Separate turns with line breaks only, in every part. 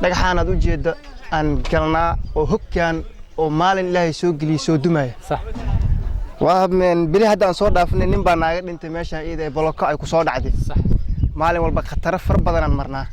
Dhagaxaanaad u jeedda aan galnaa oo hoggaan oo maalin Ilaahay soo geliyey soo dumaya. Waa bili hadda aan soo dhaafnay, nin baa naaga dhintay meesha iyada ee boloko ay ku soo dhacday. Maalin walba khataro fara badanaan marnaa.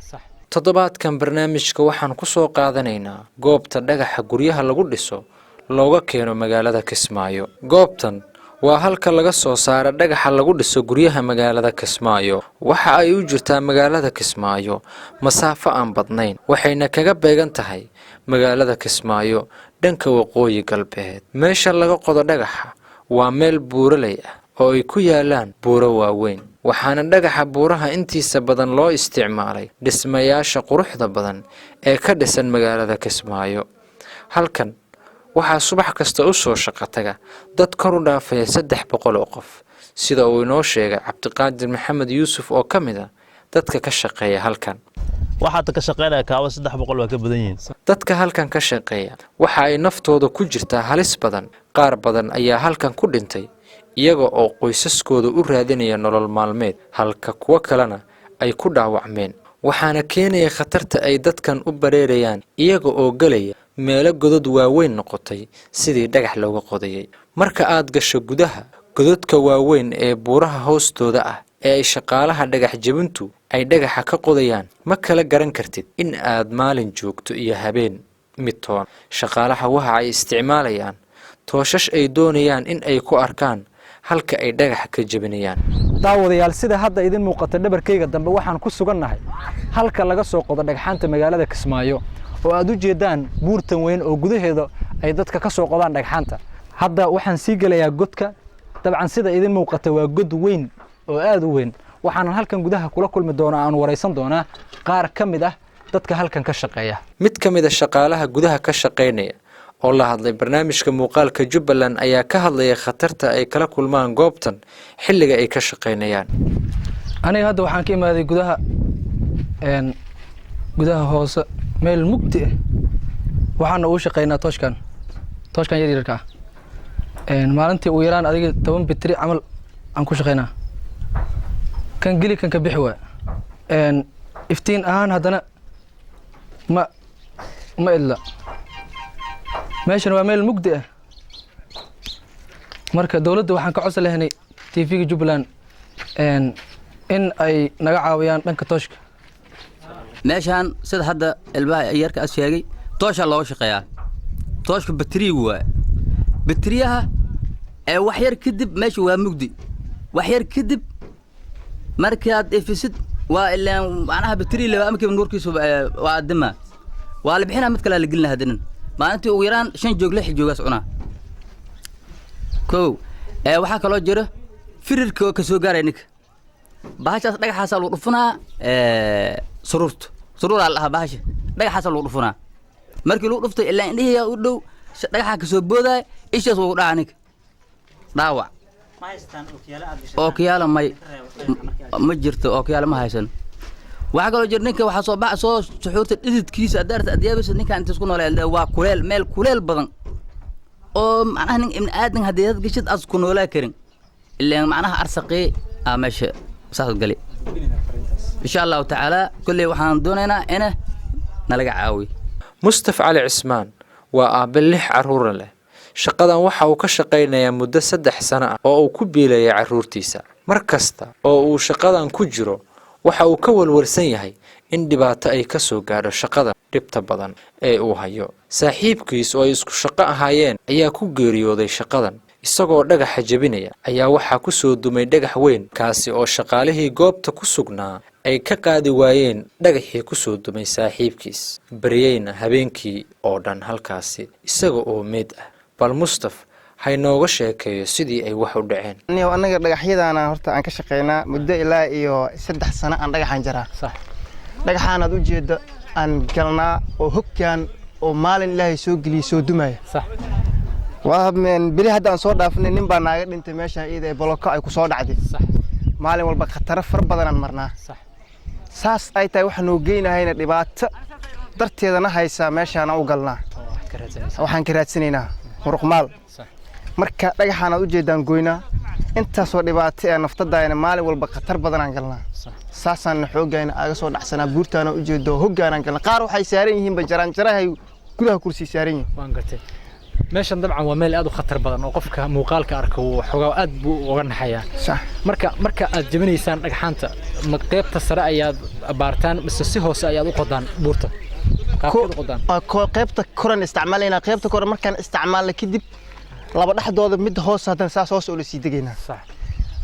Toddobaadkan barnaamijka waxaan ku soo qaadanaynaa goobta dhagaxa guryaha lagu dhiso looga keeno magaalada Kismaayo. Goobtan waa halka laga soo saara dhagaxa lagu dhiso guryaha magaalada Kismaayo. Waxa ay u jirtaa magaalada Kismaayo masaafo aan badnayn, waxayna kaga beegan tahay magaalada Kismaayo dhanka waqooyi galbeed. Meesha laga qodo dhagaxa waa meel buuraley ah oo ay ku yaalaan buuro waaweyn, waxaana dhagaxa buuraha intiisa badan loo isticmaalay dhismayaasha quruxda badan ee ka dhisan magaalada Kismaayo. Halkan waxaa subax kasta u soo shaqo taga dad kor u dhaafaya 300 oo qof, sida uu inoo sheegay Cabdiqaadir Maxamed Yuusuf oo ka mid ah dadka ka shaqeeya halkan.
Waxaad ka shaqeynaya kaawa 300 waa ka badan yihiin.
Dadka halkan ka shaqeeya waxa ay naftooda ku jirtaa halis badan. Qaar badan ayaa halkan ku dhintay iyaga oo qoysaskooda u raadinaya nolol maalmeed, halka kuwo kalena ay ku dhaawacmeen. Waxaana keenaya khatarta ay dadkan u bareerayaan iyaga oo gelaya meelo godad waaweyn noqotay sidii dhagax looga qodayay. Marka aad gasho gudaha godadka waaweyn ee buuraha hoostooda ah ee ay shaqaalaha dhagax jebintu ay dhagaxa ka qodayaan, ma kala garan kartid in aad maalin joogto iyo habeen mid toon. Shaqaalaha waxa ay isticmaalayaan tooshash ay doonayaan in ay ku arkaan halka ay dhagaxa ka jebinayaan.
Daawadayaal, sida hadda idin muuqata dhabarkayga dambe, waxaan ku sugannahay halka laga soo qodo dhagxaanta magaalada Kismaayo oo aad u jeedaan buurtan weyn oo gudaheeda ay dadka ka soo qodaan dhagxaanta. Hadda waxaan sii gelayaa godka. Dabcan, sida idin muuqata, waa god weyn oo aad u weyn. Waxaanan halkan gudaha kula kulmi doonaa, aan waraysan doonaa qaar ka mid ah dadka halkan ka shaqeeya.
Mid ka mid ah shaqaalaha gudaha ka shaqaynaya oo la hadlay barnaamijka muuqaalka Jubbaland ayaa ka hadlaya khatarta ay kala kulmaan goobtan xilliga ay ka shaqaynayaan.
Aniga hadda waxaan ka imaaday gudaha gudaha hoose, meel mugdi ah. Waxaana ugu shaqeynaa tooshkan yar yarka ah. Maalintii ugu yaraan adiga 10 bitri camal aan ku shaqeynaa. Kan geli, kan ka bixi waay. Iftiin ahaan haddana ma idla. Meeshan waa meel mugdi ah. Marka dowladda waxaan ka codsan lahaynay, TV-ga Jubbaland, in ay naga caawiyaan dhanka tooshka.
Meeshaan, sida hadda ilmaha yarka as sheegay, tooshaa looga shaqeeyaa. Tooshka batriigu waa batriyaha ee wax yar kadib meesha waa mugdi. Wax yar kadib markaad ifisid, waa ilaan macnaha batri leba amakiiba nuurkiisu waa adima, waa la bixinaa, mid kalea la gelina. Haddanan maalintii ugu yaraan shan joog, lix joogaas cunaa. Kow ee waxaa kaloo jira firirka oo ka soo gaaraya ninka. Bahashaas dhagaxaasaa lagu dhufunaa, suruurta, suruuraa la dhahaa bahasha. Dhagaxaasaa lagu dhufunaa. Markii lagu dhuftay, ilaa indhihiyaa u dhow, dhagaxaa kasoo boodaya, ishaas wuu dhaca ninka, dhaawac. Ookiyaala may, ma jirto, ookiyaala ma haysan. Waxaa kaloo jira ninka waxaa soo baxa soo suxuurta dhididkiisa adaarta adyaabisa. Ninkaan inta isku noolee waa kuleel, meel kuleel badan oo macnaha nin ibni aadan haddii dad gashid aas ku noolaa karin, ilaan macnaha arsaqii aa meesha saas gali. Insha Allahu tacaala, kolley waxaan doonaynaa ina nalaga caawiyo.
Mustaf Cali Cismaan waa aabbe lix carruura leh. Shaqadan waxa uu ka shaqaynayaa muddo 3 sano ah oo uu ku biilayay carruurtiisa. Mar kasta oo uu shaqadan ku jiro, waxa uu ka walwalsan yahay in dhibaato ay ka soo gaadho shaqada dhibta badan ee uu hayo. Saaxiibkiis oo ay isku shaqo ahaayeen ayaa ku geeriyooday shaqadan. Isagoo dhagaxa jebinaya ayaa waxaa ku soo dumay dhagax weyn, kaasi oo shaqaalihii goobta ku sugnaa ay ka qaadi waayeen dhagaxii ku soo dumay saaxiibkiis. Baryeyna habeenkii oo dhan halkaasi isaga oo meed ah. Bal Mustaf haynooga sheekeeyo sidii ay wax u dhaceen.
Niyow, annaga dhagaxyadaana horta aan ka shaqeynaa muddo ilaa iyo 3 sano aan dhagaxaan jaraa. Dhagaxaanaad u jeedda aan galnaa oo hoggaan oo maalin Ilaahay soo geliyey soo dumaya. Waa bili hadda aan soo dhaafnay, nin baa naaga dhintay meesha iyada ee boloko ay ku soo dhacday. Maalin walba khataro fara badanaan marnaa. Saas ay tahay, waxaa noo geynahayna dhibaato darteedana haysaa. Meeshaana u galnaa, waxaan ka raadsanaynaa muruqmaal. Marka dhagaxaan aad u jeedaan goynaa. Intaasoo dhibaato ee naftadayna maalin walba khatar badanaan galnaa. Saasaan xoogayna aga soo dhacsanaa buurtaana ujeedo hoggaanaan galnaa. Qaar waxay saaran yihiinba jaraanjarahay gudaha kursi saaran yihiin.
Waan gartay. Meeshan dabcan waa meel aad u khatar badan oo qofka muuqaalka arka uu xogaa aad buu uga naxayaa. Marka aad jebinaysaan dhagxaanta, ma qaybta sare ayaad abaartaan mise si hoose ayaad u qodaan buurta? Qaabkeed u qodaan?
Qaybta koran isticmaalaynaa. Qaybta koran markaan isticmaalna kadib laba dhexdooda mid hoos haddana saas hoos ula sii degaynaa.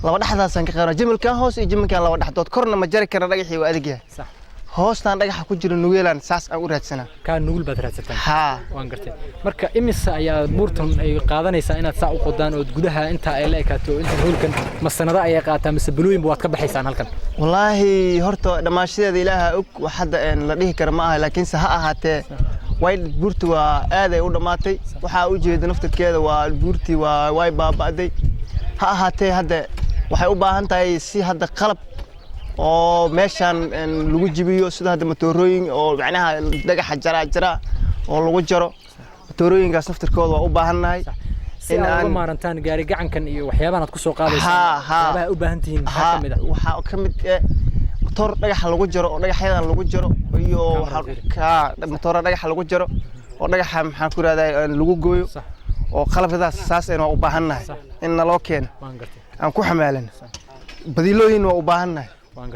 Laba dhexdaasaan ka qaadnaa, jimilkan hoos iyo jimilkan laba dhexdood. Korna ma jari karna, dhagaxii waa adag yahay. Hoostaan dhagaxa ku jira nugeelaan saas aan u raadsanaa.
Kaa nugul baad raadsataan?
Haa.
Waan gartay. Marka imise ayaa buurtan ay qaadanaysaa inaad saa u qodaan ood gudaha intaa ay la ekaato oo inta hoolkan, ma sanado ayay qaataa mise bilooyinba waad ka baxaysaan halkan?
Wallaahi horta dhammaashadeeda Ilaaha og, wax hadda la dhihi kara ma aha, laakiinse ha ahaatee way buurti waa aad ay u dhammaatay. Waxaa u jeeda naftirkeeda waa buurtii waa way baaba'day. Ha ahaatee hadda waxay u baahan tahay si hadda qalab oo meeshaan lagu jibiyo, sida hadda matoorooyin oo macnaha dhagaxa jaraa jara oo lagu jaro. Matoorooyinkaas naftirkooda waa u baahannahay.
Si aad uga maarantaan gaari gacankan iyo waxyaabahan aad ku soo qaadaysaan. Waxyaabaha u baahan tihiin maxaa ka mid ah?
Waxaa ka mid eh matoor dhagaxa lagu jaro oo dhagaxyadan lagu jaro iyo matoora dhagaxa lagu jaro oo dhagaxa maxaan ku rahdaa lagu gooyo oo qalabkadaas saas aynu waa u baahannahay in naloo keeno aan ku xamaalano. Badiilooyin waa u baahannahay,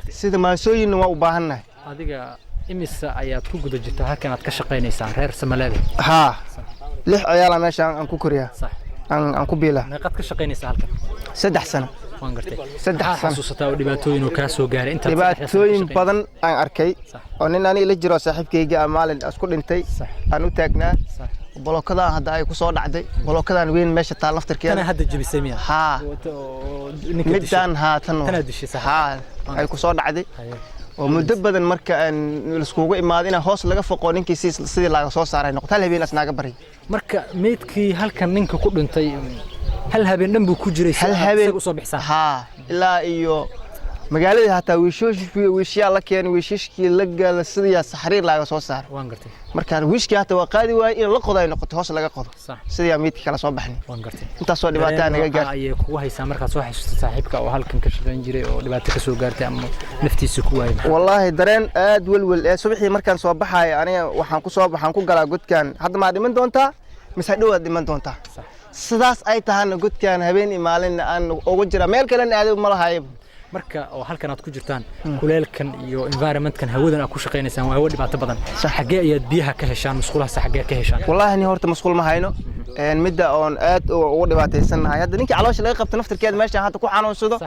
sida maasooyinna waa u baahannahay.
Adiga imise ayaad ku guda jirtaa halkan aad ka shaqaynaysaan reer Samaleede?
Haa, 6 ciyaala meesha aan ku koriyaa, aan ku biilaa.
Meeqaad ka shaqaynaysaa halkan?
3 sano.
Waan gartay.
3
sano. Xasuusataa oo dhibaatooyin oo kaa soo gaaray intaad?
Dhibaatooyin badan aan arkay oo nin aniga la jiro saaxiibkayga ah maalin isku dhintay aan u taagnaa bolokadan hadda ay ku soo dhacday, bolokadan weyn meesha taal laftirkeeda.
Tana hadda jebisay miya?
Haa, midaan haa tan haa ay ku soo dhacday oo muddo badan marka aan laiskugu imaado inaan hoos laga foqo ninkii sidii laaga soo saaray noqoto. Hal habeen asnaaga baryay.
Marka meydkii halkan ninka ku dhintay hal habeen dhan buu ku jiray?
Hal habeen
usoo bixisaan?
Haa, ilaa iyo magaaladii hataa wiishiyaa la keenay, wiishishkii la gala sidii saxriir laaga soo saaray.
Waan gartay.
Markaan wiishkii hataa waa qaadi waayey in la qodo ay noqoto, hoos laga qodo sidii meydkii kala soo baxnay.
Waan gartay.
Intaasoo dhibaataa naga gaartay.
Ayay kugu haysaa markaad soo xasuusta saaxiibka oo halkan ka shaqayn jiray oo dhibaato ka soo gaartay ama naftiisa ku waayay?
Wallaahi dareen aad welwel ee subaxii markaan soo baxaayo aniga waxaan ku soo baxaan ku galaa godkaan hadda maa dhiman doontaa mise dhowaad dhiman doontaa, sidaas ay tahana godkaan habeen iyo maalin aan ugu jira, meel kalena aado ma lahaayo.
Marka oo halkan aad ku jirtaan kuleelkan iyo environmentkan hawadan aad ku shaqaynaysaan waa hawo dhibaato badan, xaggee ayaad biyaha ka heshaan? Musqulahaas xaggee ka heshaan?
Wallaahi ni horta musqul ma hayno. Midda oon aad ugu dhibaataysannahay hadda ninkii caloosha laga qabto naftirkeeda meeshaan hadda ku xanuunsado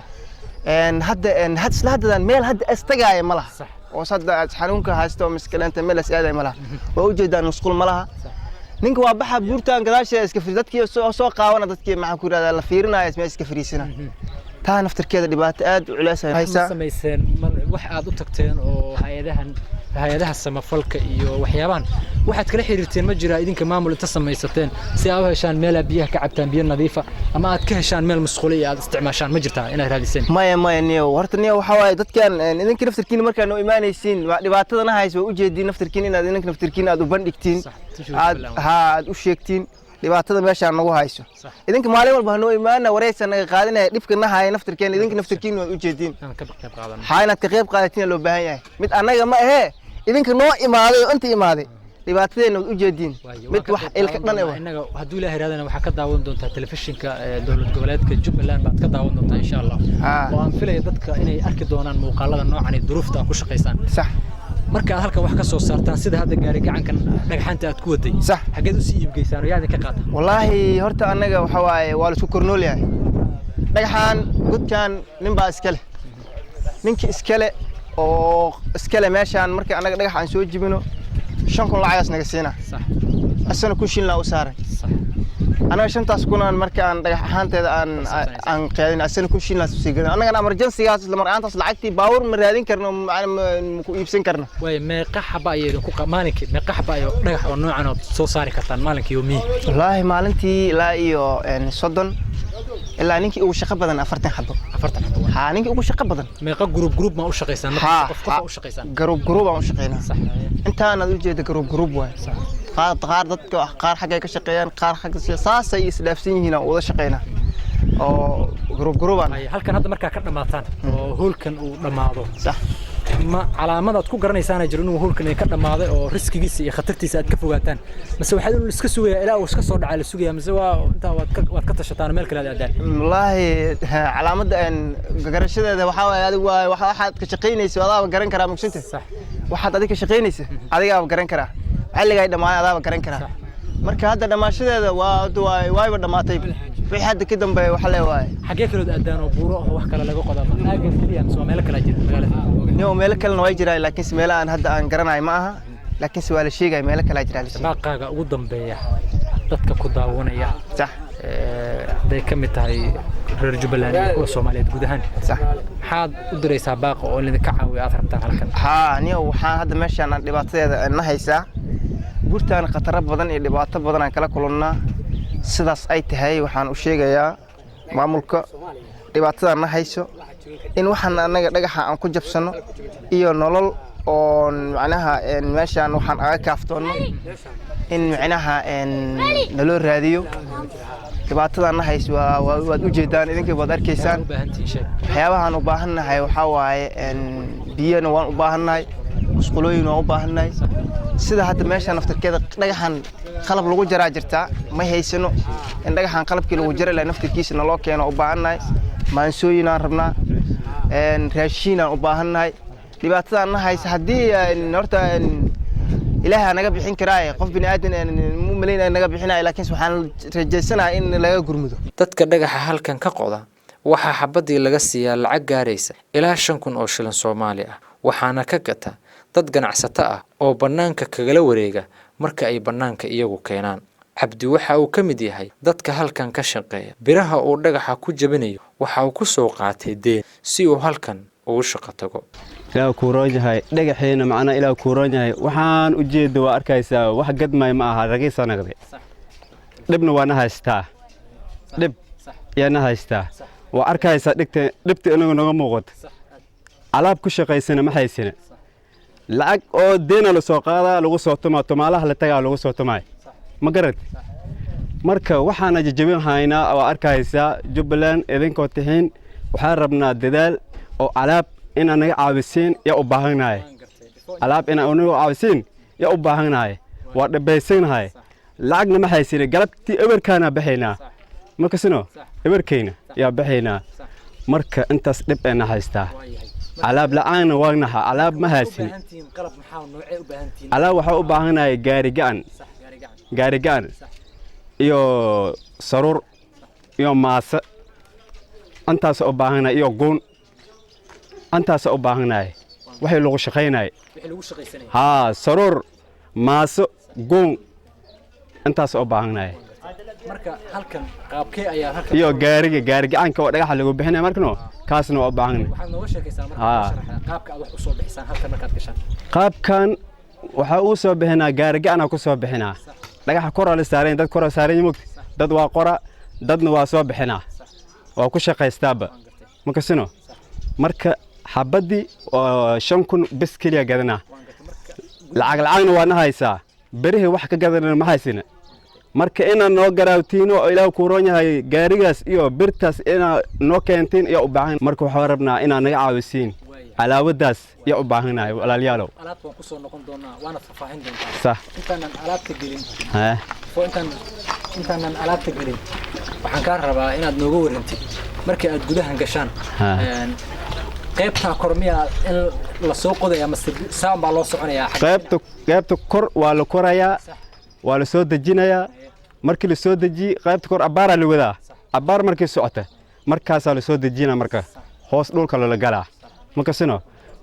hadda isla haddadan meel hadda astagaaya ma laha oo hadda aad xanuunka haysto miskaleenta meel as aadaya ma laha. Waa ujeedaan musqul ma laha. Ninka waa baxa buurtaan gadaasheeda iska firi, dadkii soo qaawana, dadkii maxaan ku yidhahdaa la fiirinaya meel iska fariisina. Taa naftirkeeda dhibaato aad u culeys
ay haysaa. Samayseen wax aad u tagteen oo hay'adaha samafalka iyo waxyaabahan waxaad kala xiriirteen ma jiraa idinka maamul inta samaysateen si aad u heshaan meel aad biyaha ka cabtaan, biyo nadiifa, ama aad ka heshaan meel musqulo iyo aad isticmaashaan ma jirtaa inaad raadiseen?
Maya maya, niyo horta niyo waxaa waaye dadkan idinka naftirkiina markaa noo imaanaysiin waa dhibaatadana haysa waa ujeediin naftirkiin inaad idinka naftirkiina aad u bandhigtiin, aad haa aad u sheegtiin dhibaatada meeshaan nagu hayso. Idinka maalin walba hanoo imaana wareysa naga qaadanaya dhibka na haya naftirkeena, idinka naftirkiina waad ujeediin haa inaad ka qayb qaadatiin loo baahan yahay. Mid annaga ma ahee idinka noo imaaday oo inta imaaday dhibaatadeena waad ujeediin mid wax ilka dhan
eh. Innaga hadduu Ilaahay raadana waxaa ka daawan doontaa telefishinka dowlad goboleedka Jubbaland baad ka daawan doontaa insha Allah, oo aan filaya dadka inay arki doonaan muuqaalada noocan ee duruufta aad ku shaqaysaan.
Sax.
Marka aad halkan wax ka soo saartaan sida hadda gaari gacankan dhagxaanta aad ku waday,
sax,
xageed u sii iibgeysaan oo yaad ka qaata?
Wallaahi horta annaga waxa waaye waa la isku kornool yahay. Dhagxaan godkaan nin baa iskale, ninkii iskale oo iskale meeshaan marka annaga dhagax aan soo jibino 5,000 lacagaas naga siina, asana 1,000 shilin u saaray. Anaga 5,000 marka aan dhagax ahaanteeda aan qaadin asana 1,000 shilin sii gadan. Annagana emergency-gaas isla mar ahaantaas lacagtii baabuur ma raadin karno, ma ku iibsan karno.
Waay meeqa xaba ayay idinku maalinkii meeqa xaba ayo dhagax oo noocan ood soo saari kartaan maalinkii yoomiyi?
Wallaahi maalintii ilaa iyo 30 ilaa ninkii ugu shaqo badan 40 xabo.
40 xabo?
Haa, ninkii ugu shaqo badan.
Meeqa group group ma u shaqaysaan? Marka qof qof u shaqaysaan?
Group group aan u shaqaynaa. Intaan aad u jeeda group group waay. Qaar dadka qaar xaggay ka shaqeeyaan, qaar xagga saasay isdhaafsan yihiin aan wada shaqaynaa. Oo group group-aan.
Halkan hadda markaa ka dhammaataan oo hoolkan uu dhammaado,
sax,
ma calaamadaad ku garanaysaana jiro inuu hoolkan ka dhammaaday oo riskigiisa iyo khatartiisa aad ka fogaataan, mise waxaad inuu iska sugayaa ilaa uu iska soo dhacaa la sugayaa, mise waa intaa waad ka tashataan meel kale aad aadaan?
Wallaahi, calaamadda garashadeeda waxaa waaye, adigu waa waxaad ka shaqaynaysa adaaba garan karaa, mugsinta. Waxaad adiga ka shaqaynaysa adigaaba garan karaa, xilliga ay dhammaadeen adaaba garan karaa. Marka hadda dhammaashadeeda waa waayba dhammaatay, wixii hadda ka dambeeya waxa lee waaye.
Xaggee kalood aadaan oo buuro oo wax kale laga qodaa? Ma aagan keliya mise waa meelo kala jira magaalada?
Niyo, meelo kalena way jiraan, laakiinse meelo aan hadda aan garanayo ma aha, laakiinse waa la sheegaya meelo kalaa jira la sheegay.
Baaqaaga ugu dambeeya dadka ku daawanaya,
sax,
hadday ka mid tahay reer Jubbaland iyo kuwa Soomaaliyeed guud ahaan,
sax,
maxaad u diraysaa baaqa oo idinka caawiyo aad rabtaan halkan?
Haa, niyo, waxaan hadda meeshaan aan dhibaatadeeda na haysaa, buurtaan khataro badan iyo dhibaato badan aan kala kulannaa. Sidaas ay tahay, waxaan u sheegayaa maamulka dhibaatadan na hayso in waxaan annaga dhagaxa aan ku jabsanno iyo nolol oon macnaha meeshaan waxaan aga kaaftoonno in macnaha naloo raadiyo. Dhibaatadan na hayso waad u jeedaan idinka, waad arkaysaan. Waxyaabahaan u baahannahay waxaa waaye biyona waan u baahannahay, musqulooyin waan u baahannahay. Sida hadda meesha naftirkeeda dhagaxan qalab lagu jaraa jirtaa, ma haysano. In dhagaxan qalabkii lagu jari lahaa naftirkiisa naloo keeno u baahannahay. Maansooyinaan rabnaa, raashiinaan u baahannahay. Dhibaatadaan na haysa haddii horta Ilaahay naga bixin karaaye, qof bini aadan mu malaynaya naga bixinaya, laakiinse waxaan rajaysanayaa in laga gurmudo.
Dadka dhagaxa halkan ka qoda waxaa xabaddii laga siiyaa lacag gaaraysa ilaa 5000 oo shilin Soomaali ah, waxaana ka gata dad ganacsato ah oo bannaanka kagala wareega marka ay bannaanka iyagu keenaan. Cabdi waxa uu ka mid yahay dadka halkan ka shaqeeya. Biraha uu dhagaxa ku jebinayo waxa uu ku soo qaatay deen si uu halkan ugu shaqo tago.
Ilaah kuu roon yahay dhagaxeena, macnaa Ilaah kuu roon yahay, waxaan u jeeda waa arkaysaa, wax gadmay ma aha, ragiisa naqde. Dhibna waa na haystaa, dhib yaa na haystaa, waa arkaysaa dhigta, dhibta inagu naga muuqato. Alaab ku shaqaysana ma haysana, lacag oo deena la soo qaadaa, lagu soo tumaa, tumaalaha la tagaa lagu soo tumaay, ma garad? Marka waxaana jajabin haynaa, waa arkaysaa. Jubbaland idinkoo tixiin, waxaan rabnaa dadaal oo alaab inaa naga caawisiin yaa u baahannahay, alaab inaa naga caawisiin yaa u baahannahay. Waa dhibaysanahay, lacagna ma haysina, galabtii eberkaana baxaynaa, markasino eberkayna yaa baxaynaa. Marka intaas dhib ayna haystaa, alaab la'aanna waagnaha, alaab ma haysin. Alaab waxaa u baahannahay gaari gacan, gaari gacan iyo saruur iyo maase, intaas u baahannahay, iyo guun, intaas u baahannahay waxay lagu shaqaynay. Haa, saruur, maaso, guun, intaas u baahannahay.
Marka halkan qaabkee ayaa halkan
Iyo gaariga, gaari gacanka oo dhagaxa lagu bixinaya markano, kaasna waa u baahannahay.
Waxaad nooga sheekaysaa marka qaabka aad wax u soo bixisaan halkan markaad gashaan.
Qaabkan waxaa uu soo bixinaa, gaari gacanaa ku soo bixinaa. Dhagaxa koraa la saaran, dad koraa saaran mugti, dad waa qora, dadna waa soo bixinaa, waa ku shaqaystaaba makasino. Marka xabaddii oo 5000 bes keliya gadanaa, lacag lacagna waa na haysaa, berihii wax ka gadanana ma haysina. Marka inaad noo garaawtiino oo Ilaah kuu roon yahay gaarigaas iyo birtaas inaad noo keentiin iyo u baahan. Marka waxaan rabnaa inaad naga caawisiin alaabadaas yaa u baahannahay, walaalayaalow.
Alaabta waan kusoo noqon doonaa, waana faahfaahin doontaa.
Sax.
Intaanan alaabta gelin
hee
oo intaanan alaabta gelin, waxaan kaa rabaa inaad nooga warrantid markii aad gudahan gashaan, qaybtaa kor miyaa in la soo qodaya mase saan baa loo soconayaa?
Qaybta kor waa la korayaa, waa la soo dejinayaa. Markii la soo dejiye, qaybta kor abbaaraa la wadaa, abbaar markii socota markaasaa la soo dejina, marka hoos dhulka loola galaa. Markasino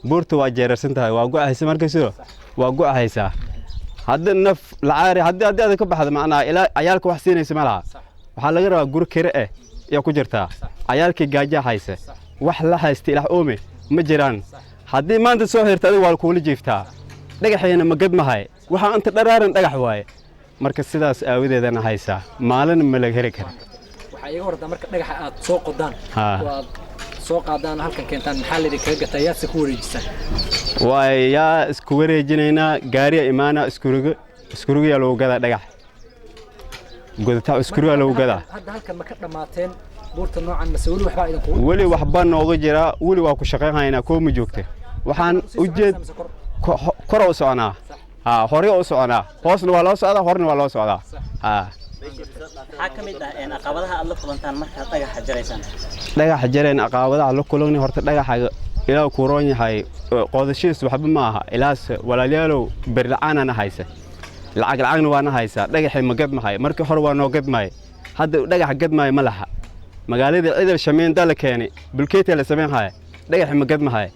buurta waa jeerarsan tahay, waa go'ahaysa, markasino waa go'ahaysaa. Haddii naf lacaari haddii aad ka baxdo, macnaha ilaa cayaalka wax siinaysa ma laha. Waxaa laga rabaa guri kire eh ayaa ku jirtaa, cayaalkii gaajaa hayse, wax la haysta ilaah oome ma jiraan. Haddii maanta soo xirta adiga waa kuula jiiftaa, dhagaxayna ma gadmahay, waxaa inta dharaaran dhagax waaye. Marka sidaas aawadeedana haysaa, maalin ma laga heli kara.
Waxaa iiga warrantaa marka dhagaxa aad soo qodaan oo aad soo qaadaan halkan keentaan, maxaa laydinkaga gataa, yaadse ku wareejisaan?
Waay, yaa isku wareejinaynaa, gaariya imaana, iskurugo, iskurugayaa lagu gadaa dhagax godata, iskurugaa lagu gadaa.
Hadda halkan ma ka dhammaateen Buurta noocan mase weli waxbaa idinkugu?
Weli waxba nooga jiraa, weli waa ku shaqayn haynaa. Kooma joogta, waxaan ujeed kora u soconaa, haa, hore u soconaa, hoosna waa loo socdaa, horena waa loo socdaa, haa.
Maxaa ka mid ah caqabadaha aad la kulantaan markaad dhagaxa jaraysaan?
Dhagaxa jareen, caqabadaha la kulangni, horta dhagaxa Ilaah kuu roon yahay qoodashiis waxba ma aha. Ilaas walaalayaalow, berlacaanana haysa, lacag lacagna waana haysaa. Dhagaxii ma gadmahay? Markii hore waa noo gadmahay, hadda dhagax gadmahay ma laha. Magaalada cidal shamiinda la keenay, bulkeetiya la samayn haya, dhagaxii ma gadmahay.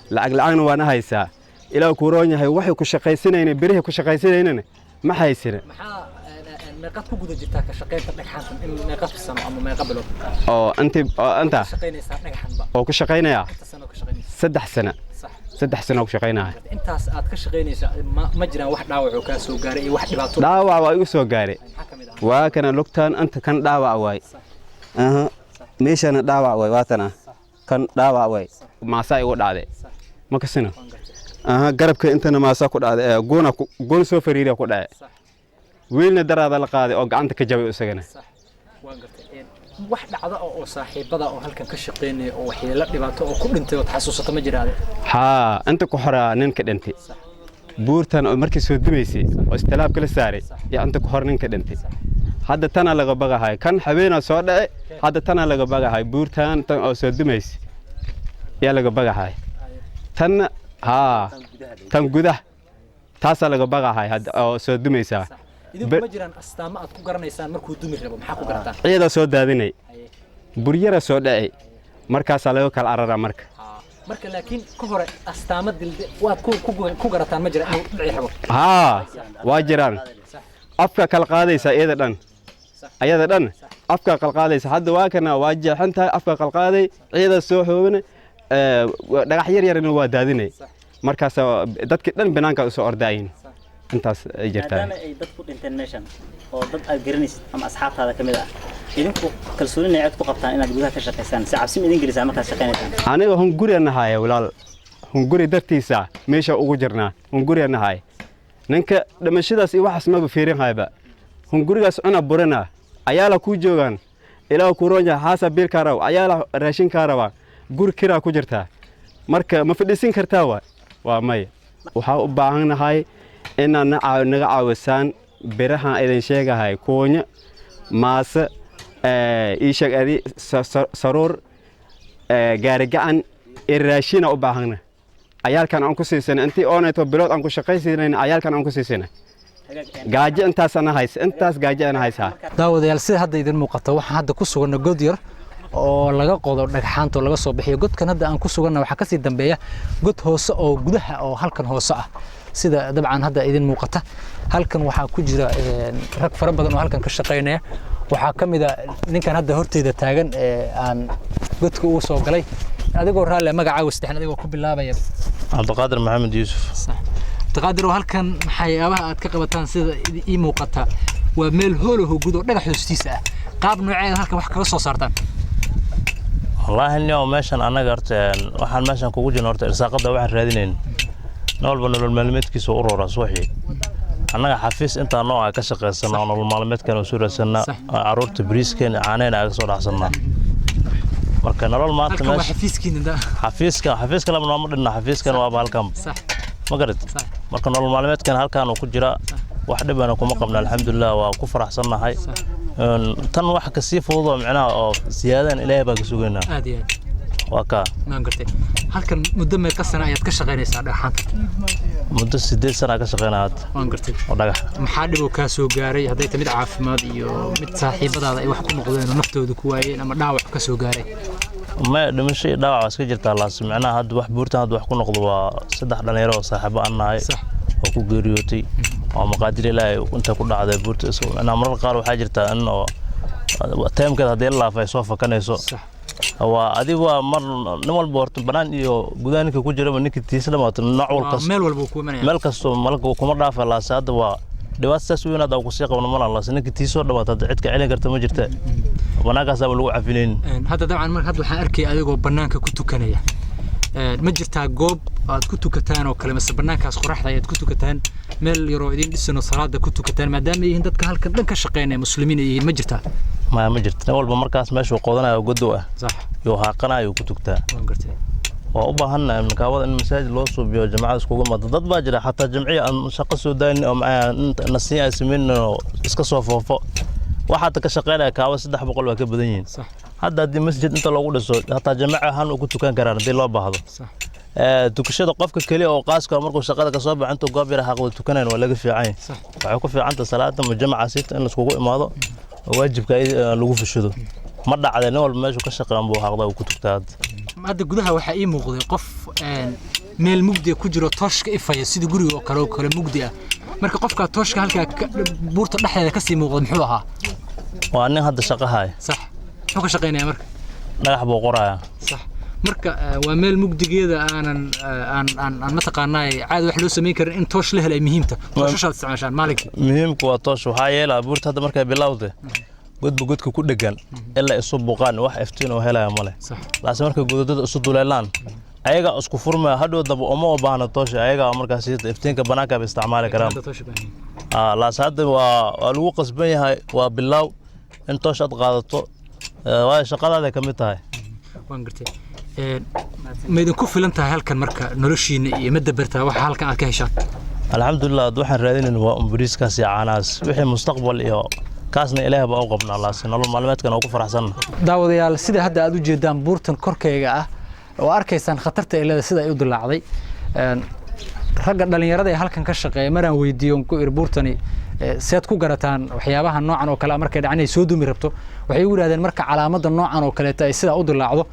Lacag lacagna waana haysaa. Ilaah kuu roon yahay, waxay ku shaqaysanayna, birihii ku shaqaysanaynana ma haysina.
Maxaa meeqaad ku guda jirtaa ka shaqaynta dhagxaantan, in meeqa sano ama meeqa bilood?
Oo inta oo inta
shaqaynaysaa dhagxanba?
Oo ku shaqaynayaa
Inta sano ka shaqaynaysaa?
3 sano. 3 sano ku shaqaynaya.
Intaas aad ka shaqaynaysaa, ma jiraan wax dhaawac oo kaa soo gaaray iyo wax dhibaato?
Dhaawac waa igu soo gaaray.
Maxaa ka mid ah?
Waa kana lugtaan inta kan dhaawac waay, aha, meeshana dhaawac waay, waatana kan dhaawac waay, maasaa igu dhacday, ma kasina, aha, garabka intana maasaa ku dhacday, ee goona goon soo fariiriya ku dhacay. Wiilna daraada la qaaday oo gacanta ka jabay isagana.
Waan gartay. Wax dhacda oo saaxiibada oo halkan ka shaqeynaya oo waxyeelo dhibaato oo ku dhintay ood xasuusato ma jiraade?
Haa, inta ku horaa nin ka dhintay buurtan oo markii soo dumaysay oo istilaabka la saaray iyo inta ku hor nin ka dhintay. Hadda tana laga bagahay, kan habeenaa soo dhacay, hadda tana laga bagahay, buurtan tan oo soo dumaysay yaa laga bagahay tanna, haa, tan gudah taasaa laga bagahay hadda oo soo dumaysaa.
Idinku ma jiraan astaamo aad ku garanaysaan markuu dumi rabo? Maxaa ku garataan?
Ciidaa soo daadinay, buryara soo dhacay, markaasaa laga kala cararaa marka.
Marka laakiin ka hore astaamo dilde waad ku garataan ma jira inuu dhici rabo?
Haa, waa jiraan. Afka kala qaadaysaa iyada dhan, ayada dhan afka kala qaadaysa. Hadda waa kana, waa jeexan tahay, afka kala qaaday, ciidaa soo xoobana, dhagax yar yarna waa daadinay, markaasaa dadkii dhan banaanka usoo ordaayin. Intaas ay jirtaa.
Maadaama ay dad ku dhinteen meeshan oo dad aad garanaysid ama asxaabtaada ka mid ah, idinku kalsoonina cid ku qabtaan inaad gudaha ka shaqaysaan, si cabsi ma idin gelisaa markaad shaqaynaysaan?
Aniga hunguriya nahaaya walaal, hunguri dartiisa meesha ugu jirnaa, hunguriya nahaaya. Ninka dhimashadaas iyo waxaas maba fiirin hayba, hungurigaas cuna burina, ayaala kuu joogaan, Ilaah kuu roon yahay, xaasa biilkaa raba, ayaala raashinkaa rabaa, guri kiraa ku jirtaa, marka ma fadhiisin kartaa? Waa maya. Waxaa u baahannahay inaad naga caawisaan birahan idin sheegahay, kuunyo, maase, ii sheeg adi, saruur, gaari gacan iyo raashina u baahana. Cayaalkan aan ku siisana intii oonayto bilood aan ku shaqaysiinayn, cayaalkan aan ku siisana gaajo intaasana haysa, intaas gaajo ana haysaa.
Daawadayaal, sida hadda idin muuqata, waxaan hadda ku suganna god yar oo laga qodo dhagxaanta oo laga soo bixiyo. Godkan hadda aan ku suganna waxaa kasii dambeeya god hoose oo gudaha oo halkan hoose ah. Sida dabcan hadda idin muuqata, halkan waxaa ku jira rag fara badan oo halkan ka shaqaynaya. Waxaa ka mid a ninkan hadda horteyda taagan ee aan godka ugu soo galay. Adigoo raalle, magacaaga saddexan adigoo ku bilaabaya?
Cabdiqaadir Maxamed Yuusuf.
Cabdiqaadir, oo halkan maxayaabaha aad ka qabataan, sida ii muuqata waa meel hoolaho gud oo dhagax hoostiisa ah, qaab nooceeda halkan wax kaga soo saartaan?
Wallaahi nio, meeshan annaga horta waxaan meeshan kugu jirno horta irsaaqada waxaan raadinayn, nin walba nolol maalmeedkiisa u roraa subaxii. Annaga xafiis intaa noo ah ka shaqaysana oo nolol maalmeedkan u soo raadsanaa, carruurta bariiskeen caaneen aga soo dhacsanaa. Marka nolol maanta
halkan waa
meesha
xafiiskiina da?
Xafiiska, xafiiska laba nooma dhinna, xafiiskan waaba halkan. Ma garat? Marka nolol maalmeedkan halkaan uu ku jiraa, wax dhibana kuma qabna, alxamdulilah, waa ku faraxsannahay. Tan wax kasii fudud oo micnaha oo siyaadadan Ilaahay baa ka sugaynaa.
Aad iyo aad.
Waa kaa.
Maan gartay. Halkan muddo meeqa sana ayaad ka shaqaynaysaa dhagxaanta?
Muddo 8 sana ka shaqaynaa hadda.
Waan gartay.
Oo dhagax.
Maxaa dhib oo kaa soo gaaray, hadday tahay mid caafimaad iyo mid saaxiibadaada ay wax ku noqdeen oo naftooda ku waayeen ama dhaawac ka soo gaaray?
Maya, dhimasho iyo dhaawac waa iska jirtaa laas. Micnaha hadda wax buurtan hadda wax ku noqdo waa saddex dhalinyaro oo saaxiibo aan nahay oo ku geeriyootay oo maqaadir Ilaahay inta ku dhacday buurta. Micnaha marar qaar waxaa jirtaa in oo time-keeda haddii la laafo ay soo fakanayso. Waa adiga, waa mar nin walba horta banaan iyo gudaha ninka ku jiraba, ninka tiisa dhamaato nooc walkas.
Meel walba uu ku imanaya.
Meel kastoo malka kuma dhaafa laase. Hadda waa dhibaato saas weyn hadda kusii qabno malaha laase. Ninka tiisoo dhamaata hadda cid ka celin karta ma jirta, bannaankaasaaba lagu cafinayn.
Hadda dabcan marka hadda waxaan arkaya adigoo bannaanka ku tukanaya. Ma jirtaa goob Aad ku tukataan oo kale, mase banaankaas qoraxda ayaad ku tukataan, meel yaroo idin dhisan oo salaada ku tukataan, maadaama ay yihiin dadka halkan dhan ka shaqeynaya muslimiin ay yihiin, ma jirtaa?
Maya, ma jirto. Nin walba markaas meeshuu qodanayo godow ah yuu haaqanayo ku tugtaa.
Waan gartay.
Waa u baahannahay makaawada in masaajid loo suubiyo, jamacada iskugu imaado. Dad baa jira xataa jamciya aan shaqo soo daynin oo nasiya ay sameynin oo iska soo foofo. Waxaa ka shaqeynaya kaawa 300 waa ka badan yihiin. Hadda haddii masjid inta loogu dhiso, hataa jamaca ahaan uu ku tukan karaan haddii loo baahdo. Tukashada qofka keliya oo qaaska markuu shaqada ka soo baxo intuu goob yar xaqda tukanayn waa laga fiican yahay. Waxay ku fiican tahay salaada mujamaca siita in laiskugu imaado oo waajibka lagu fushado. Ma dhacday, nin walba meeshuu ka shaqeeyan buu xaqda uu ku tugtaa hadda.
Hadda gudaha waxaa ii muuqday qof meel mugdi ah ku jiro, tooshka ifaya sida guriga oo kale mugdi ah. Marka qofka tooshka halkaa buurta dhexdeeda kasii muuqda muxuu ahaa?
Waa nin hadda shaqo haya.
Sax, muxuu ka shaqeynayaa marka?
Dhagax buu qorayaa.
Sax, marka waa meel mugdigeeda aanan aan aan aan mataqaanaa caadi wax loo samayn karin, in toosh la helo ay muhiimta. Tooshashaad isticmaashaan maalinkii?
Muhiimku waa toosh. Waxaa yeelaa buurta hadda markay bilowday godba godka ku dhegan ilaa isu buqaan, wax iftiin oo helaya male. Laakiin markay godadada isu duleelaan, ayagaa isku furmaya. Hadhow daba uma baahna toosha, ayagaa markaas iftiinka banaanka bay isticmaali karaan. Laakiin hadda waa lagu qasban yahay, waa bilaaw in toosh aad qaadato, waayo shaqadaada ka mid tahay.
Waan gartay. Ma idinku filan tahay halkan marka noloshiina iyo ma dabartaa waxa halkan aad ka heshaan?
Alxamdulilah, hadda waxaan raadinayna waa umbariiskaas iyo caanahaas. Wixii mustaqbal iyo kaasna Ilaah baa u qabnaa, laakiin nolol maalmeedkan oo ku faraxsanna.
Daawadayaal, sida hadda aad u jeedaan buurtan korkeyga ah oo arkaysaan khatarta ay leedahay sida ay u dilaacday. Ragga dhalinyarada ee halkan ka shaqeeya maraan weydiiyo ku iri, buurtani seed ku garataan waxyaabaha noocan oo kale markay dhacan ay soo dumi rabto? Waxay igu yidhahdeen, marka calaamadda noocan oo kaleeta ay sidaa u dilaacdo,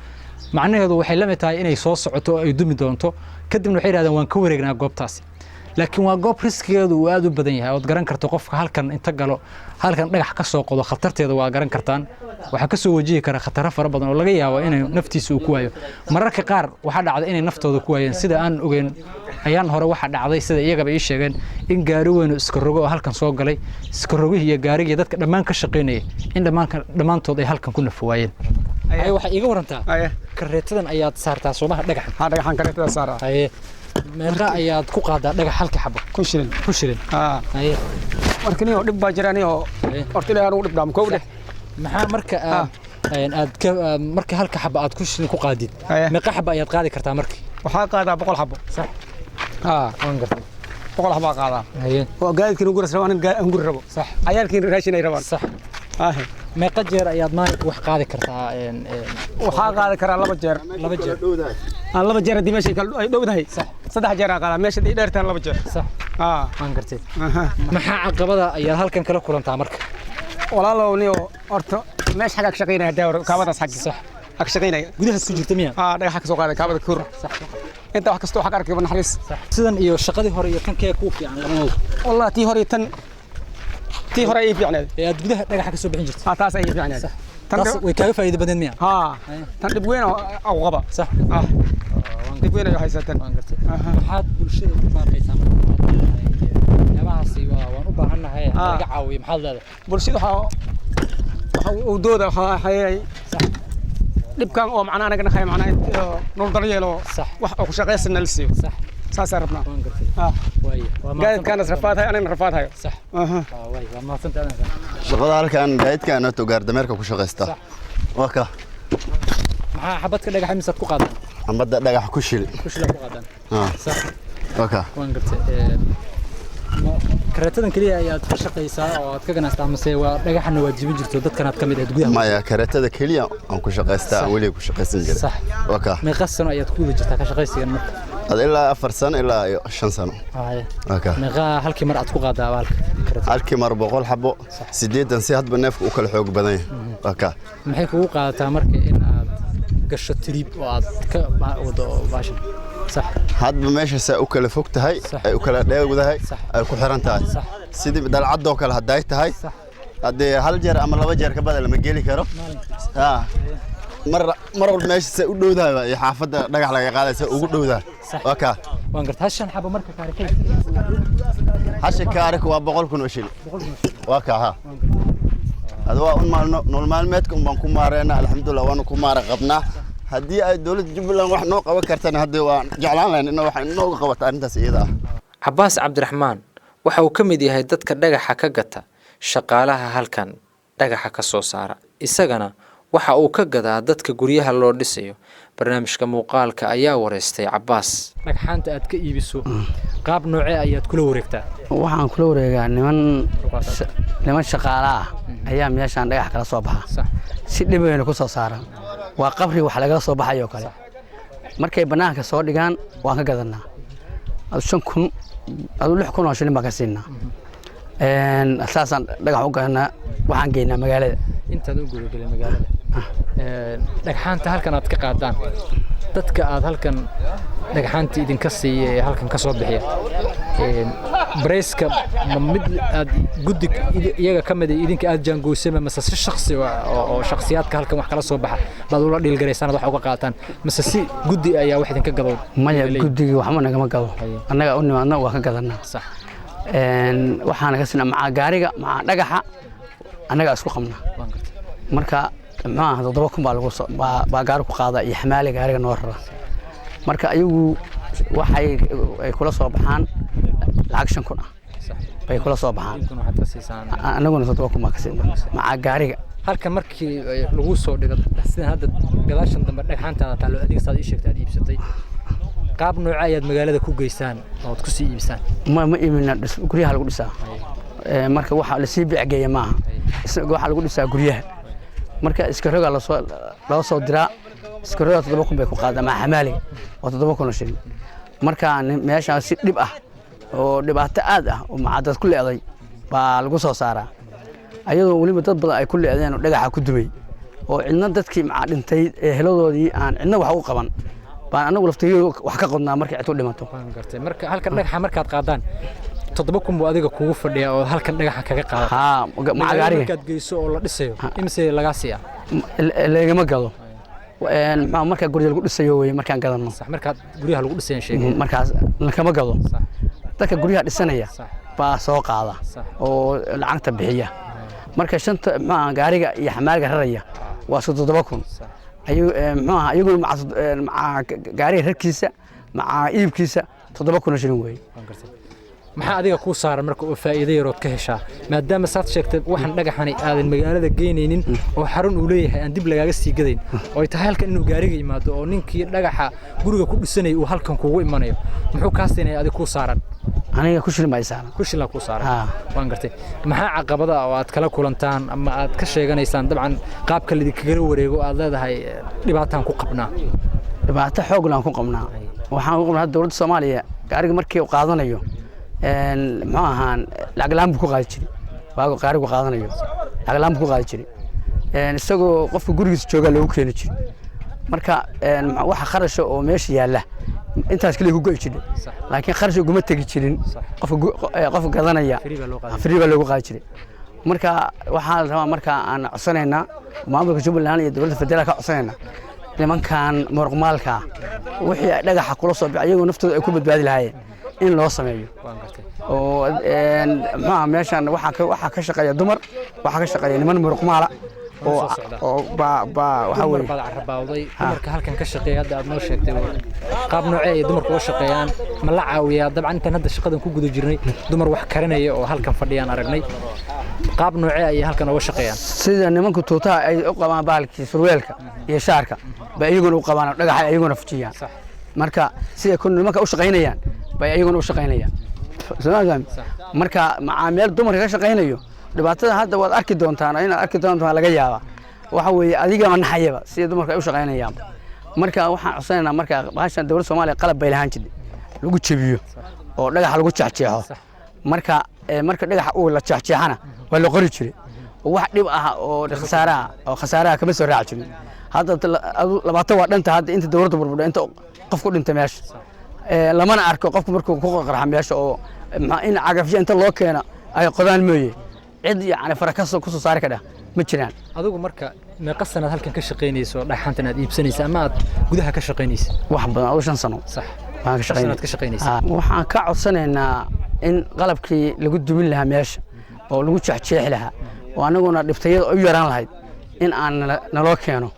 macnaheedu waxay la mid tahay inay soo socoto oo ay dumi doonto. Kadibna waxay yidhahdeen, waan ka wareegnaa goobtaasi. Laakiin waa goob riskigeedu uu aad u badan yahay, ood garan karto qofka halkan inta galo, halkan dhagax ka soo qodo, khatarteeda waa garan kartaan. Waxaa ka soo wajihi kara khataro fara badan oo laga yaabo inay naftiisa uu ku waayo. Mararka qaar waxaa dhacda inay naftooda ku waayeen. Sida aan ogeyn ayaan hore waxaa dhacday, sida iyagaba ii sheegeen, in gaari weyn oo iska rogo oo halkan soo galay, iska rogihii iyo gaarigii dadka dhammaan ka shaqaynayay in dhammaantood ay halkan ku naf waayeen. Ay waxay iiga warantaa, kareetadan ayaad saartaa soomaha dhagaxan?
Ha, dhagaxan kareetada saaraa.
Haye, meeqa ayaad ku qaadaa dhagax halka xabo?
1000 shilin.
1000 shilin. Haye.
Marka niyo dhib baa jira, niyo horta Ilaahay anugu dhib dhaam kow dheh.
Maxaa marka aad ka marka halka xabo aad 1000 shilin ku qaadid, meeqa xabo ayaad qaadi kartaa markii?
Waxaa qaadaa 100 xabo.
Sax.
Waan gartay, 100 xabaa qaadaa.
Haye.
Oo gaadiidkiina guri rabaan, nin guri rabo.
Sax.
Cayaalkiina raashin ay rabaan.
Sax. Meeqa jeer ayaad maalinka wax qaadi kartaa?
Waxaa qaadi karaa laba jeer.
Laba jeer.
Aan laba jeer haddii meesha ay dhowdahay. Saddex jeer aan qaadaa, meesha haddii dheertahan laba jeer.
Sax, waan gartay. Maxaa caqabada ayaad halkan kala kulantaa marka?
Walaalow niyo horta meesha xaggaa ka shaqaynaya daawar kaabadaas xagga.
Sax.
Xag shaqaynaya.
Gudahaas ku jirta miya?
Haa, dhagaxa ka soo qaaday kaabada kur. Inta wax kastoo xag arkay naxariis.
Sidan iyo shaqadii hore iyo kan kee kuu fiican labadooda?
Wallahi tii hore iyo tan, tii hore ay fiicneed.
Ee aad gudaha dhagaxa ka soo bixin jirtay?
Haa, taas ay fiicneed.
Taas way kaaga faa'iido badneed miya?
Haa, tan dhib weyn oo qaba.
Sax.
Dhib weyn ay haysatan.
Waan gartay. Maxaad bulshada ugu baaqaysaa marka? Waxyaabahaasi waan u baahannahay laga caawiyo, maxaad leedahay?
Bulshada waxa uu dooda waxa hayay dhibkan oo macnaa anaga nahay, macnaa nolol daryeelo, wax oo ku shaqaysana la siiyo.
Sax.
Saasaan rabnaa.
Waan gartay. Waay, waa
gaadiidkaana rafaadhayo, anagana rafaadhayo.
Sax. Waay, waa mahadsantahay.
Shaqada halkan gaadiidkan horta gaardameerka ku shaqaysta waa ka.
Maxaa xabadka dhagaxa misaad ku qaadaan?
Xabadda dhagax ku shil.
Ku shil ku qaadaan. Sax.
Waa ka.
Waan gartay. Kareetadan keliya ayaad ka shaqaysaa oo aad ka ganacsataa, mase waa dhagaxana waad jibin jirto dadkan aad ka mid ahayd gudaha?
Maya, kareetada keliya aan ku shaqaystaa, aan weliga ku shaqaysan jiray.
Sax.
Waa ka.
Meeqa sano ayaad ku wada jirtaa ka shaqaysigan marka?
Ad ilaa 4 sano ilaa 5 sano.
Haye.
Waa ka.
Meeqa halkii mar aad ku qaadaa baalka?
Halkii mar 100 xabo, 80, si hadba neefka u kala xoog badan yahay. Waa ka.
Maxay kugu qaadataa marka in aad gasho trip oo aad ka wado baashan? Sax.
Hadba meesha saa u kala fog tahay ay u kala dheegdahay ay ku xiran tahay. Sidii dalcadoo kale hadday tahay, haddee hal jeer ama laba jeer ka badan lama geli karo. Mar mar walba meesha saa u dhowdahay iyo xaafadda dhagax laga qaaday saa ugu dhowdahay. Waa kaa.
Waan gartay. Hashan xabo marka kaarikay?
Hasha kaarik waa 100,000 oo shilin. Waa kaa. Ha, hada waa un maalno nolol maalmeedka un baan ku maareynaa, alxamdulilah, waanu ku maara qabnaa. Haddii ay dowladda Jubbaland wax noo qaban kartana, haddii waan jeclaan lahayn in wax inooga qabata arrintaas iyada ah.
Cabaas Cabdiraxmaan waxa uu ka mid yahay dadka dhagaxa ka gata shaqaalaha halkan dhagaxa ka soo saara, isagana waxa uu ka gadaa dadka guryaha loo dhisayo. Barnaamijka muuqaalka ayaa wareystay Cabaas.
Dhagxaanta aad ka iibiso qaab noocee ayaad kula wareegtaa?
Waxaan kula wareegaa niman shaqaala ah ayaa meeshaan dhagax kala soo baxa, si dhibayna ku soo saaraan. Waa qabri wax lagala soo baxayoo kale. Markay bannaanka soo dhigaan waan ka gadanaa. Adu 5,000, adu 6,000 oo shilin baan ka siinaa. Saasaan dhagax u gadanaa, waxaan geynaa magaalada.
Intaad u gudagelay magaalada, dhagxaanta halkan aad ka qaadaan, dadka aad halkan dhagxaanta idinka siiya ee halkan ka soo bixiya, bareyska ma mid aad guddi iyaga ka mid idinka aad jaangoysama, mase si shakhsi oo shakhsiyaadka halkan wax kala soo baxa baad ula dhiilgaraysaan, wax uga qaataan, mase si guddi ayaa wax idinka gado?
Maya, guddigii waxba nagama gado. Annaga u nimaadna, waa ka gadanaa. Waxaana ka siinaa macaa gaariga, macaa dhagaxa annagaa isku qabna. Marka muxuu aha, 7,000 baa lagu baa gaari ku qaada iyo xamaali gaariga noo rara. Marka ayagu waxay ay kula soo baxaan lacag 5,000 ah bay kula soo baxaan, annaguna 7,000 baa ka siinaa macaa gaariga.
Halkan markii lagu soo dhigo, sidan hadda gadaashan dambe dhagxaantaada taallo, adiga saad ii sheegtay aad iibsatay, qaab nooce ayaad magaalada ku geysaan ood ku sii iibsaan?
Ma iibina, guryaha lagu dhisaa. Marka waxa lasii beecgeeya maaha, waxaa lagu dhisaa guryaha. Marka iskarogaa lasoo loo soo diraa, iskarogaa 7,000 bay ku qaadaa maca xamaaliga, waa 7,000 oo shilin. Marka meeshaan si dhib ah oo dhibaato aad ah oo macadad ku leeday baa lagu soo saaraa, ayadoo weliba dad badan ay ku leedeen oo dhagaxa ku dumay oo cidna dadkii macaa dhintay ee heladoodii aan cidna wax u qaban baan anagu laftigeedu wax ka qodnaa markay cid u dhimato.
Marka halkan dhagaxa markaad qaadaan, 7,000 buu adiga kugu fadhiyaa oo halkan dhagaxa kaga qaada?
Haa, maca gaariga.
Markaad geyso oo la dhisayo, imise lagaa siiyaa?
Lagama gado. Muxuu marka gurya lagu dhisayo weye markaan gadanno.
Markaad guryaha lagu dhisayan sheegay.
Markaas lakama gado. Dadka guryaha dhisanaya baa soo qaada oo lacagta bixiya. Marka shanta muxuu gaariga iyo xamaaliga raraya waa isku 7,000. Ayuu muxuu ahaa iyaguna maca gaariga rarkiisa maca iibkiisa 7,000 oo shilin weeye.
Maxaa adiga kuu saaran marka oo faa'iido yarood ka heshaa, maadaama saad sheegtay waxaan dhagaxani aadan magaalada geynaynin oo xarun uu leeyahay aan dib lagaaga sii gadayn, oo ay tahay halkan inuu gaariga yimaado oo ninkii dhagaxa guriga ku dhisanayay uu halkan kugu imanayo, muxuu kaa siinaya adiga kuu saaran?
Aniga ku shilin baa saaran.
Ku shilin kuu saaran, waan gartay. Maxaa caqabada oo aad kala kulantaan ama aad ka sheeganaysaan dabcan qaabka laidinkagala wareego aad leedahay dhibaataan ku qabnaa?
Dhibaato xoog laan ku qabnaa. Waxaan ku qabnaa dowladda Soomaaliya gaariga markii uu qaadanayo, muxuu ahaan, lacag la'aan buu ku qaadi jiray. Waagu gaarigu qaadanayo lacag la'aan buu ku qaadi jiray, isagoo qofka gurigiisa joogaa loogu keeni jiray. Marka waxa kharasha oo meesha yaalla intaas kaliya ku go'i jiray, laakiin kharash uguma tegi jirin qofka gadanaya, free baa loogu qaadi jiray. Marka waxaa la rabaa, marka aan codsanaynaa maamulka Jubbaland iyo dowladda federaalka ka codsanaynaa, nimankan muruqmaalka wixii ay dhagaxa kula soo baxay ayagoo naftooda ay ku badbaadi lahaayeen in loo sameeyo. Oo muxuu meeshan waxaa ka shaqeeya dumar, waxaa ka shaqeeya niman muruqmaala oo baa waxa
weeye baad carabawday dumarka halkan ka shaqeeya. Hadda aad noo sheegtay qaab noocee ay dumarku uga shaqeeyaan, ma la caawiyaa? Dabcan intaan hadda shaqadan ku guda jirnay dumar wax karinaya oo halkan fadhiyaan aragnay. Qaab noocee ayay halkan uga shaqeeyaan?
Sida nimanku tuutaha ay u qabaan, bahalkii surweelka iyo shaarka bay iyaguna u qabaan, dhagaxa iyaguna fujiyaan. Marka sida ku nimanka u shaqaynayaan bay iyaguna u shaqaynayaan. Marka macaameel dumarka ka shaqaynayo dhibaatada hadda waad arki doontaan, inaad arki doontaan laga yaabaa. Waxa weeye adigama naxayaba sida dumarka ay u shaqaynayaan. Marka waxaan codsanaynaa, marka bahashan dowladda Soomaaliya qalab bay lahaan jirtay lagu jebiyo oo dhagaxa lagu jeexjeexo. Marka dhagaxa uu la jeexjeexana waa la qori jiray, wax dhib ah oo khasaaraha kama soo raaci jirin. Hadda 20 waa dhanta hadda inta dowladda burburdha inta qof ku dhintay meesha lamana arko. Qofku markuu ku qarxa meesha oo in cagafyo inta loo keeno ay qodaan mooye, cid yacni farakaso ku soo saari kadha ma jiraan.
Adigu marka meeqa sanaad halkan ka shaqaynayso dhagxantan aad iibsanaysa ama aad gudaha ka shaqaynaysa?
Wax badan, adigu 5 sano.
Sax.
Waan ka shaqaynay.
Sanaad ka shaqaynaysa.
Waxaan ka codsanaynaa in qalabkii lagu dumin lahaa meesha oo lagu jeexjeexi lahaa oo anaguna dhibtayada u yaraan lahayd in aan naloo keeno.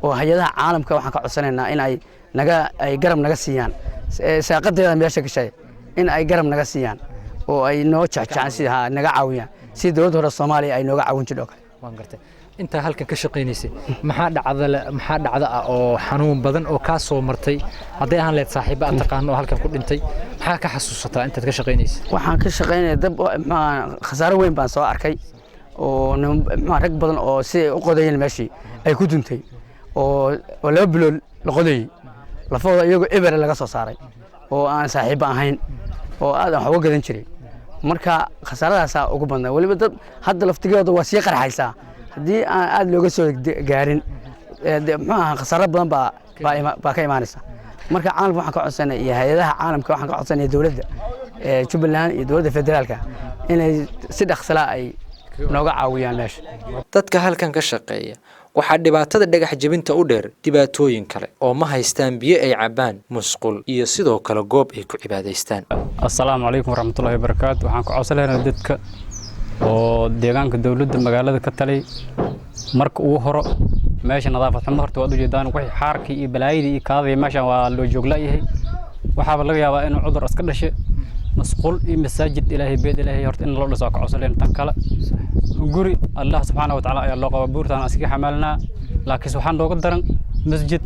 Oo hay-adaha caalamka waxaan ka codsanaynaa in ay naga ay garab naga siiyaan saaqadeeda meesha gashay, in ay garab naga siiyaan oo ay noo jecjecaan si ha naga caawiyaan, si dowladda hore Soomaaliya ay nooga caawin jirto oo kale.
Waan gartay. Intaa halkan ka shaqaynaysay, maxaa dhacda maxaa dhacda ah oo xanuun badan oo kaa soo martay, hadday ahaan leed saaxiibo aad taqaano oo halkan ku dhintay? Maxaa ka xasuusataa intaad ka shaqaynaysay?
Waxaan ka shaqaynaya dab, maxaa khasaaro weyn baan soo arkay oo maxaa rag badan oo si ay u qodayeen meeshii ay ku duntay oo 2 bilood la qodayey, lafahooda iyagoo ebere laga soo saaray, oo aan saaxiibo ahayn oo aad aan wax uga gadan jiray. Marka khasaaradaasaa ugu badnaa. Weliba dad hadda laftigooda waa sii qarxaysaa haddii aan aad looga soo gaarin. Muxuu ahaa, khasaaro badan baa ka imaanaysa. Marka caalamka waxaan ka codsanay iyo hay-adaha caalamka, waxaan ka codsanaya dowladda Jubbaland iyo dowladda federaalka inay si dhaqsalaa ay nooga caawiyaan meesha.
Dadka halkan ka shaqeeya waxaa dhibaatada dhagax jebinta u dheer dhibaatooyin kale oo ma haystaan biyo ay cabbaan, musqul iyo sidoo kale goob ay ku cibaadaystaan.
Assalaamu calaykum waraxmatullaahi wabarakaatu. Waxaan ku codsan lahaynaa dadka oo deegaanka, dowladda magaalada ka talay, marka ugu horo meesha nadaafad xumo horta waad ujeedaan, wixii xaarkii iyo balaayadii iyo kaadadii meeshan waa loo jooglayahay. Waxaaba laga yaabaa inuu cudur iska dhashay. Masquul iyo masaajid Ilaahay, beed Ilaahay horta in loo dhiso ka codsan lahayn. Tan kale, guri Allah subxaana watacaala ayaa loo qabaa, buurtaan iskaga xamaalinaa, laakiinse waxaan nooga daran masjid.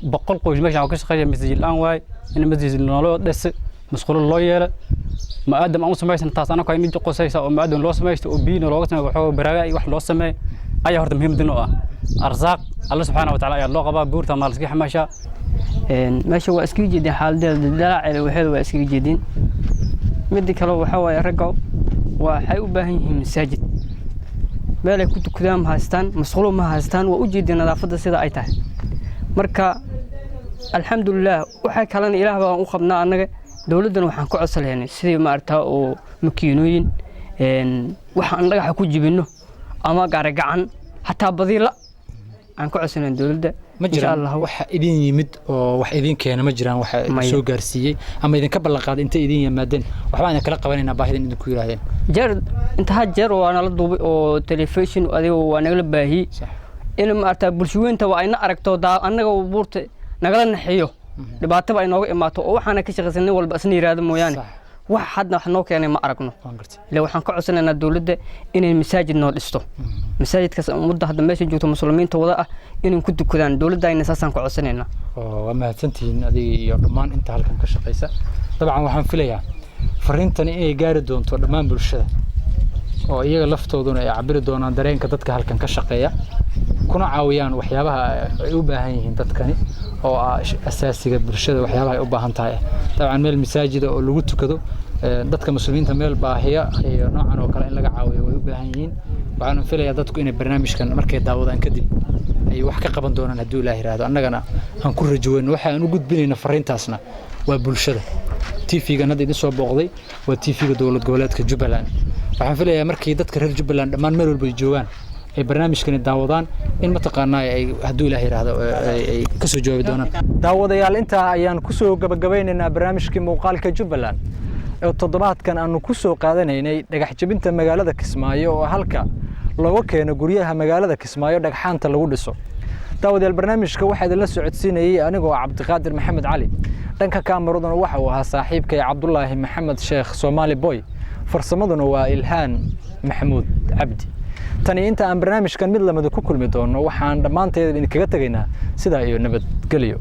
100 qoys meeshan oo ka shaqeeya masjid la'aan waay. In masjid naloo dhise, masquulo loo yeelo, maadam aan u samaysan taas anaka in qosaysa oo maadam loo samaysto oo biyina looga sameeyo, waxaa baraaga iyo wax loo sameeyo ayaa horta muhiimadin u ah. Arsaaq Alla subxaana watacaala ayaa loo qabaa, buurta maa la iskaga xamaashaa.
Meesha waa iskaga jeedin xaaladeeda, dalaaceeda, waxeeda waa iskaga jeedin. Midda kale waxaa waaye ragga waxay u baahan yihiin masaajid, meel ay ku tukadaan ma haystaan, masquulo ma haystaan. Waa u jeedin nadaafadda sida ay tahay. Marka alxamdulilaah, waxaa kalena Ilaah baan u qabnaa annaga. Dowladdana waxaan ka codsan lahaynay sidii maaragtaa oo makiinooyin waxaan dhagaxa ku jibinno ama gaari gacan, hataa badiila aan ka codsanayn dowladda.
Ma jiraan waxa idin yimid oo wax idin keena? Ma jiraan waxa soo gaarsiiyey ama idinka ballan qaaday intay idin yimaadeen, waxbaan idin kala qabanaynaa baahidan idinku yidhaahdeen?
Jeer intaha jeer waa nala duubay oo telefishin adiga waa nagala baahiyey in maaragtaa bulshaweynta waa ayna aragto annaga buurta nagala naxiyo, dhibaataba ay nooga imaato oo waxaana ka shaqaysan nin walba isna yiraahdo mooyaane, wax hadda wax noo keenay ma aragno. Ila waxaan ka codsanaynaa dowladda inay masaajid noo dhisto, masaajidkaas ummadda hadda meesha joogto muslimiinta wada ah inay ku tukadaan. Dowladda saasaan ka codsanaynaa.
Waa mahadsantihiin adiga iyo dhammaan inta halkan ka shaqaysa. Dabcan waxaan filayaa fariintani inay gaari doonto dhammaan bulshada oo iyaga laftooduna ay cabiri doonaan dareenka dadka halkan ka shaqeeya, kuna caawiyaan waxyaabaha ay u baahan yihiin dadkani oo ah asaasiga bulshada, waxyaabaha ay u baahan tahay. Dabcan meel masaajida oo lagu tukado dadka muslimiinta, meel baahiya iyo noocan oo kale in laga caawiyo way u baahan yihiin. Waxaan filayaa dadku inay barnaamijkan markay daawadaan kadib ay wax ka qaban doonaan hadduu Ilaah yiraahdo. Annagana aan ku rajo weyno. Waxa aan u gudbinayna fariintaasna waa bulshada. TV-gan hadda idin soo booqday waa TV-ga dowlad goboleedka Jubbaland. Waxaan filayaa markii dadka reer Jubbaland dhammaan meel walba ay joogaan ay barnaamijkani daawadaan in mataqaanaa ay hadduu Ilaah yiraahdo ay kasoo jawaabi doonaan.
Daawadayaal, intaa ayaan kusoo gabagabeynaynaa barnaamijkii muuqaalka Jubbaland ee toddobaadkan aanu ku soo qaadanaynay dhagax jebinta magaalada Kismaayo oo halka looga keeno guryaha magaalada Kismaayo dhagxaanta lagu dhiso. Daawadayaal, barnaamijka waxaa idinla socodsiinayey anigoo Cabdiqaadir Maxamed Cali. Dhanka kaameraduna waxa uu ahaa saaxiibkay Cabdulaahi Maxamed Sheekh Soomaali Boy, farsamaduna waa Ilhaan Maxamuud Cabdi. Tani inta aan barnaamijkan mid lamida ku kulmi doono, waxaan dhammaanteed idinkaga tegaynaa sidaa iyo nabadgelyo.